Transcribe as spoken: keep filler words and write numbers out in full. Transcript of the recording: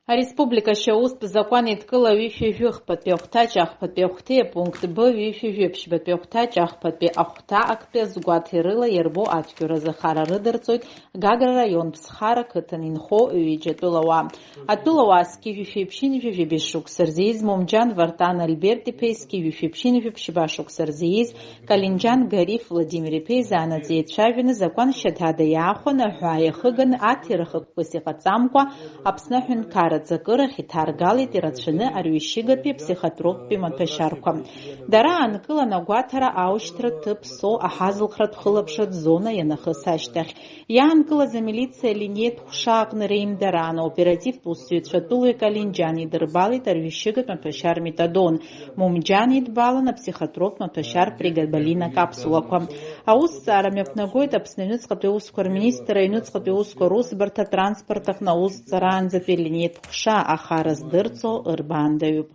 Ареспублика ашьаустә закәан еидкыла ҩышәи жәыхԥатәи ахәҭаҷ ахԥатәи ахәҭеи апункт Б ҩышәи жәиԥшьбатәи ахәҭаҷ ахԥатәи ахәҭа актәи азгәаҭеи рыла иарбоу ацәгьоуразы ахара рыдырҵоит Гагра раион Ԥсхара қыҭан инхо ҩыџьа атәылауаа. Атәылауаа зқьи жәшәи ԥшьынҩажәи жәибжь шықәса рзы ииз Мумџьан Вартан Альберт-иԥеи зқьи жәшәи ԥшьынҩажәи ԥшьба шықәса рзы ииз Калинџьан Гариф Владимир-иԥеи заанаҵ еицәажәаны, закәан шьаҭада иаахәаны аҳәаа иахыганы, аҭира хықәкыс иҟаҵамкәа, Аԥсны аҳәынҭқарра аҵакырахь иҭаргалеит ирацәаны арҩышьыгатәи аԥсихотроптәи маҭәашьарқәа. Дара аанкылан агәаҭара аушьҭра ҭыԥ со аҳазылхратә хылаԥшратә зона ианахыс ашьҭахь. Иаанкылаз амилициа алиниатә ҟәша аҟны реимдараан аоперативтә усзуҩцәа атәылаҩ Калинџьан идырбалеит арҩышьыгатә маҭәашьар метадон. Мумџьан идбалан аԥсихотроптә маҭәашьар прегабалин акапсулақәа. Аусҭҵаара мҩаԥнагоит Аԥсны аҩныҵҟатәи аусқәа рминистр, аҩныҵҟатәи аусқәа русбарҭа, атранспорт аҟны аусҭҵаараанӡатәи алиниатә ҟәша ахара здырҵо рбаандаҩуп.